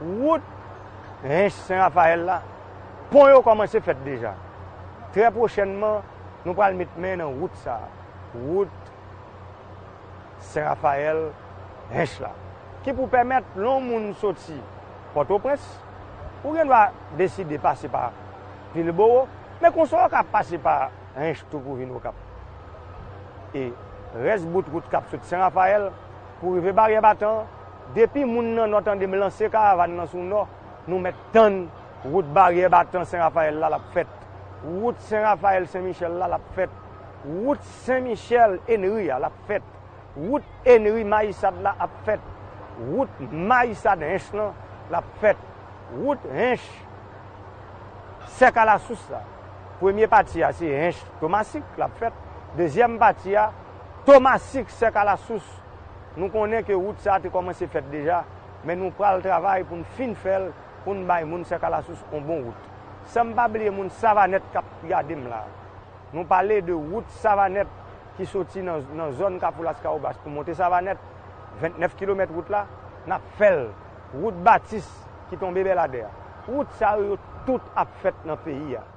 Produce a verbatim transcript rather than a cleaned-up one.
Wout Hench Sen Rafayèl la, pon yo kòmanse fèt deja. Trè pwochènman, nou pral met men nan wout sa a. Wout Sen Rafayèl Hench la, ki pou pèmèt lè yon moun soti Pòtoprens, ou gen dwa deside pase pa Vilboro, men konsa w ka pase pa Hench tou pou vin Okap. E rès bout wout k ap sot Sen Rafayèl pou rive Baryè Batan, depi moun nan Nò tande m lanse karavàn nan sou Nò, nou mèt tann wout Baryè Batan Sen Rafayèl la, l ap fèt. Wout Sen Rafayèl Sen Michèl la, l ap fèt. Wout Sen Michèl Enri a, l ap fèt. Wout Enri Mayisad la ap fèt. Wout Mayisad Hench lan, l ap fèt. Wout Hench Sèk a Lasous la, premye pati a se Hench Tomasik, l ap fèt. Dezyèm pati a, Tomasik Sèk a Lasous. Nou konnen ke wout sa a te kòmanse fèt deja, men nou pral travay pou n fin fè l, pou n bay moun Sèk a Lasous yon bon wout. San m pa bliye moun Savanèt k ap gade m la. Nou pale de wout Savanèt ki soti nan, nan zòn Kafou Laskawobas pou monte Savanèt, vennèf kilomèt wout la, n ap fè l. Wout Batis ki tonbe Bèladè a. Wout sa yo, yo tout ap fèt nan peyi a.